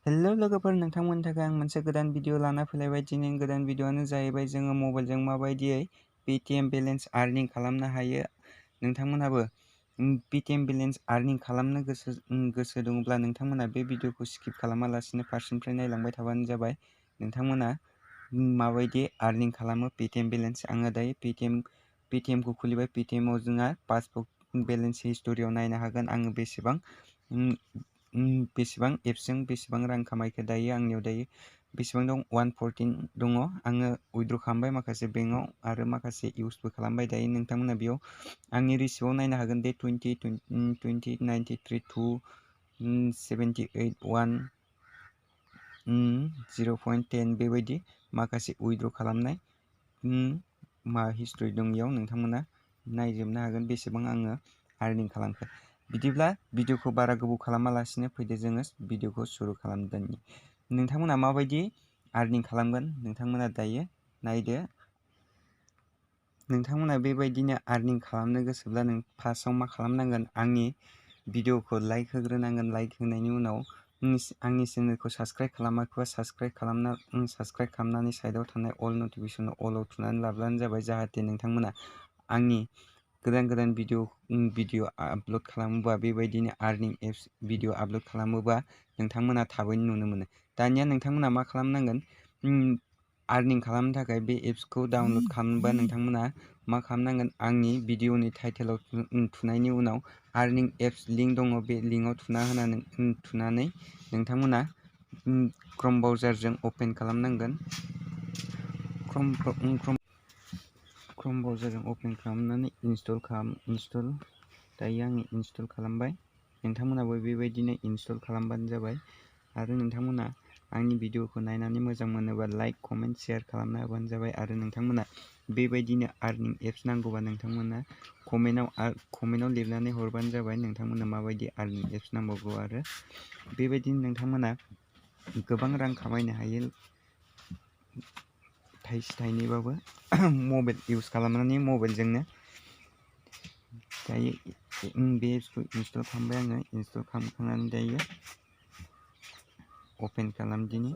Hello लोगोफोर, नोंथांमोननि थाखाय आं मोनसे गोदान भिडिअ लाना फैलायबाय। दिनैनि गोदान भिडिअआनो जाहैबाय जोङो मबाइलजों माबायदियै पेटिएम बेलेन्स आर्निं खालामनो हायो। नोंथांमोनहाबो पेटिएम बेलेन्स आर्निं खालामनो गोसो दङब्ला नोंथांमोना बे भिडिअखौ स्किप खालामालासिनो फार्स्टनिफ्राय नायलांबाय थाबानो जाबाय। नोंथांमोना माबायदि आर्निं खालामो पेटिएम बेलेन्स। आङो दायो पेटिएमखौ खुलिबाय। पेटिएमाव जोंहा पासबुक बेलेन्स हिस्ट'रियाव नायनो हागोन आङो बेसेबां एप्सजों बेसेबां रां खामायखो। दायो आंनियाव बेसेबां दं, 114 दङ। आङो उइद्र' खालामबाय माखासे बेंकआव आरो माखासे इउसबो खालामबाय। दायो नोंथांमोना बेयाव आंनि रिसिप्टआव नायनो हागोन दे 20, 93, 2, 78, 1, 0.10 बेबायदि माखासे उइद्र' खालामनाय हिस्ट्रि दं। बेयाव नोंथांमोना नायजोबनो हागोन बेसेबां आङो आर्निं खालामखो। बिदिब्ला भिडिअखौ बारा गोबाव खालामालासिनो फैदो जोङो भिडिअखौ सुरु खालामदोनि। नोंथांमोना माबायदि आर्निं खालामगोन नोंथांमोना दायो नायदो। नोंथांमोना बेबायदिनो आर्निं खालामनो गोसोब्ला नों फार्स्टआव मा खालामनांगोन, आंनि भिडिअखौ लाइक होग्रोनांगोन। लाइक होनायनि उनाव आंनि चेनेलखौ साबस्क्राइब खालामाखैबा साबस्क्राइब खालामनानै साइडआव थानाय अल नटिफिकेसन अलाव थुनानै लाब्लानो जाबाय, जाहाथे नोंथांमोना आंनि गोदान भिडिअ आपल'ड खालामोबा, बेबायदिनो आर्निं एप्स भिडिअ आपल'ड खालामोबा नोंथांमोना थाबैनो नुनो मोनो। दानिया नोंथांमोना मा खालामनांगोन, आर्निं खालामनो थाखाय बे एप्सखौ डाउनल'ड खालामनोबा नोंथांमोना मा खालामनांगोन, आंनि भिडिअनि टाइटेलाव थुनायनि उनाव आर्निं एप्स लिंक दङ, बे लिंकआव थुनानै नोंथांमोना क्रोम ब्राउजारजों अपेन खालामनांगोन। क्रोम ब्राउजारजों अपेन खालामनानै इनस्टल दायो आङो इनस्टल खालामबाय। नोंथांमोनाबो बेबायदिनो इनस्टल खालामबानो जाबाय। आरो नोंथांमोना आंनि भिडिअखौ नायनानै मोजां मोनोबा लाइक, कमेन्ट, शेयार खालामना होबानो जाबाय। आरो नोंथांमोना बेबायदिनो आर्निं एप्स नांगौबा नोंथांमोना कमेन्टआव लिरनानै हरबानो जाबाय नोंथांमोना माबायदि आर्निं एप्स नांबावगौ। आरो बेबायदिनो नोंथांमोना गोबां रां खामायनो हायो, थाइसे थाइनैबाबो मबाइल इउस खालामनानै मबाइलजोंनो। दायो बे एप्सखौ इनस्टल खालामबाय आङो। इनस्टल खालामखांनानै दायो अपेन खालामदिनि।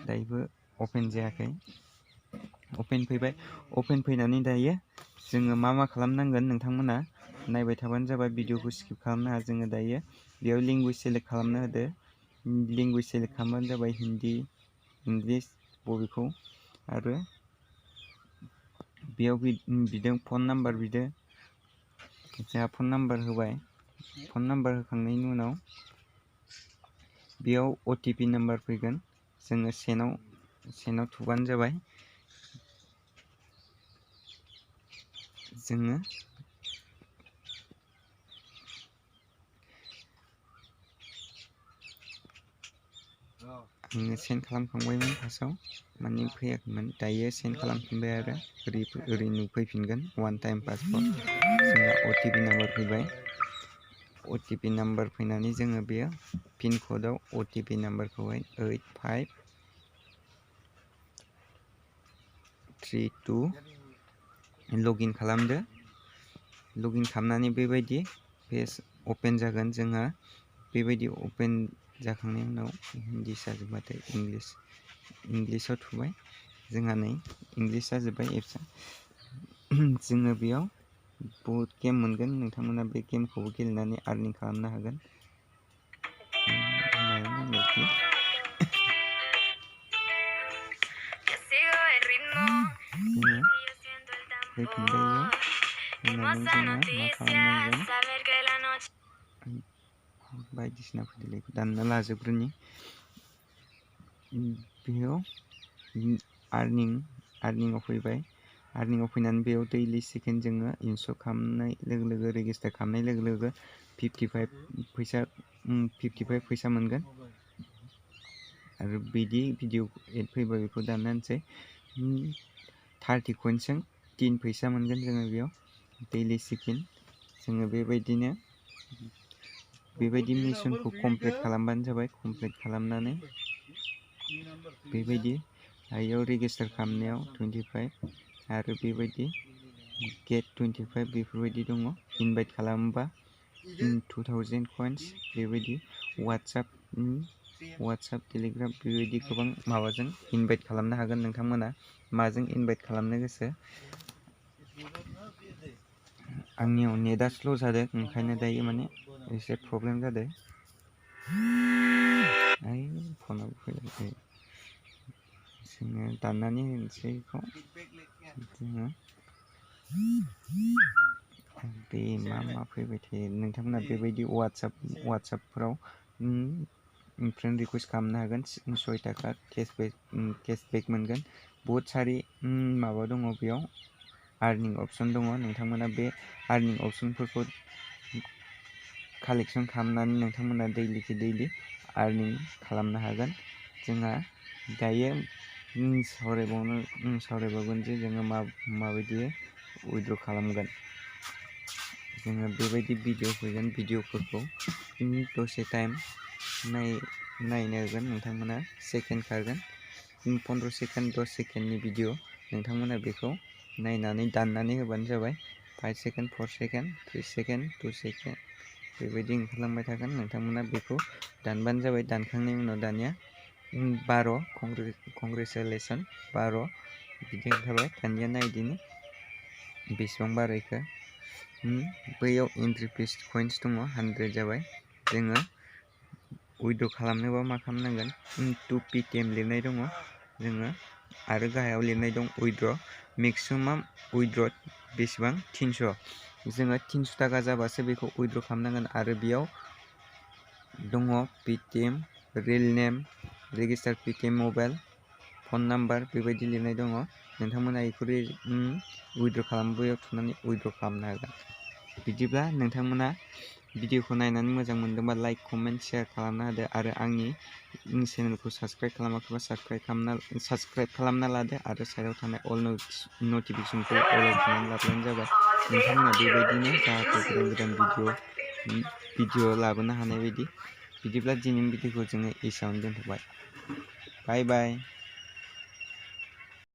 दायोबो अपेन जायाखै। अपेन फैबाय। अपेन फैनानै दायो जोङो मा खालामनांगोन, नोंथांमोना नायबाय थाबानो जाबाय, भिडिअखौ स्किप खालामनो हाया। जोङो दायो बेयाव लेंगुवेज सेलेक्ट खालामनो होदो। लेंगुवेज सेलेक्ट खालामबानो जाबाय, हिन्दी, इंलिस बबेखौ। आरो बेयाव बिदों फन नाम्बार बिदो। जोंहा फन नाम्बार होबाय। फन नाम्बार होखांनायनि उनाव बेयाव OTP नाम्बार फैगोन। जोङो सेनाव थुबानो जाबाय। जोङो आङो सेन्ड खालामखांबायमोन फार्स्टआव, माने फैयाखैमोन। दायो सेन्ड खालामफिनबाय आरो ओरै नुफैफिनगोन वान टाइम पासवर्ड। जोंहा OTP नाम्बार फैबाय। OTP नाम्बार फैनानै जोङो बेयो पिन क'डआव OTP नाम्बारखौहाय 8532 लगइन खालामदो। लगइन खालामनानै बेबायदि पेज अपेन जागोन जोंहा। बेबायदि अपेन जाखांनायनि उनाव हिन्दी जाजोब्बाथाय इंलिसाव थुबाय। जोंहा नै इंलिस जाजोब्बाय एप्सआ। जोङो बेयाव बहुद गेम मोनगोन। नोंथांमोना बे गेमखौबो गेलेनानै आर्निं खालामनो हागोन। बायदिसिना फैदेरलायखौ दानना लाजोबग्रोनि। बेयाव आर्निंआव फैबाय। आर्निंआव फैनानै बेयाव दैलि सेकेन्ड जोङो इनस्टल खालामनाय लोगो रेजिस्टार खालामनाय लोगो 55 फैसा मोनगोन। आरो बिदि भिडिअ एड फैबा बेखौ दाननानैसै 30 कइन्सजों 3 फैसा मोनगोन जोङो बेयाव दैलि सेकेन्ड। जोङो बेबायदि मिशनखौ कमप्लिट खालामबानो जाबाय। कमप्लिट खालामनानै बेबायदि बेयाव रेजिस्टार खालामनायाव 25 आरो बेबायदि गेट 25 बेफोरबायदि दङ। इनभाइट खालामोबा 2000 कइन्स। बेबायदि वाट्सएप WhatsApp Telegram बेबायदि गोबां माबाजों इनभाइट खालामनो हागोन नोंथांमोना माजों इनभाइट खालामनो गोसो आंनियाव नेटआ स्ल' जादों ओंखायनो दायो माने एसे प्रब्लेम जादों फनाबो फैलायबाय जोङो दाननानै होनोसै बेखौ जोङो बे मा फैबाय थायो नोंथांमोना बेबायदि WhatsAppफोराव फ्रेन्ड रिकुवेस्ट खालामनो हागोन 6 थाखा केशबेक मोनगोन बहुत सारि माबा दङ बेयाव आर्निं अपसन दङ नोंथांमोना बे आर्निं अपसनफोरखौ कालेक्सन खालामनानै नोंथांमोना दैलि आर्निं खालामनो हागोन जोंहा दायो सावरायबावगोन जे जोङो माबायदि उइथड्र खालामगोन जोङो बेबायदि भिडिअ फैगोन भिडिअफोरखौ दसे टाइम नायनो होगोन नोंथांमोना सेकेन्ड खारगोन 15 सेकेन्ड 10 सेकेन्डनि भिडिअ नोंथांमोना बेखौ नायनानै दाननानै होबानो जाबाय 5 सेकेन्ड 4 सेकेन्ड 3 सेकेन्ड 2 सेकेन्ड बेबायदि ओंखारलांबाय थागोन नोंथांमोना बेखौ दानबानो जाबाय दानखांनायनि उनाव दानिया 12 कंग्रेचुलेसन 12 बिदि ओंखारबाय दानिया नायदिनि बेसेबां बारायखो बैयाव एन्ट्रि फिस कइन्स दङ 100 जाबाय जोङो उइथड्र खालामनोबा मा खालामनांगोन 2 PTM लिरनाय दङ जोङो आरो गाहायाव लिरनाय दं उइथड्र मेक्सिमाम उइथड्र बेसेबां 300 जोङो 300 थाखा जाबासो बेखौ उइथड्र खालामनांगोन आरो बेयाव दङ PTM real name register PTM mobile phone number बेबायदि लिरनाय दङ नोंथांमोना बेखौ उइथड्र खालामबोयाव थुनानै उइथड्र खालामनो हागोन बिदिब्ला नोंथांमोना भिडिअखौ नायनानै मोजां मोनदोंबा लाइक कमेन्ट शेयार खालामना होदो आरो आंनि चेनेलखौ साबस्क्राइब खालामाखैबा साबस्क्राइब खालामना लादो आरो साइडआव थानाय अल नटिफिकेसनखौ अलाव थुनानै लाब्लानो जाबाय नोंथांमोना बेबायदिनो जाहाथे गोदान भिडिअ लाबोनो हानाय बायदि बिदिब्ला दिनैनि भिडिअखौ जोङो एसेयावनो दोनथ'बाय बाय बाय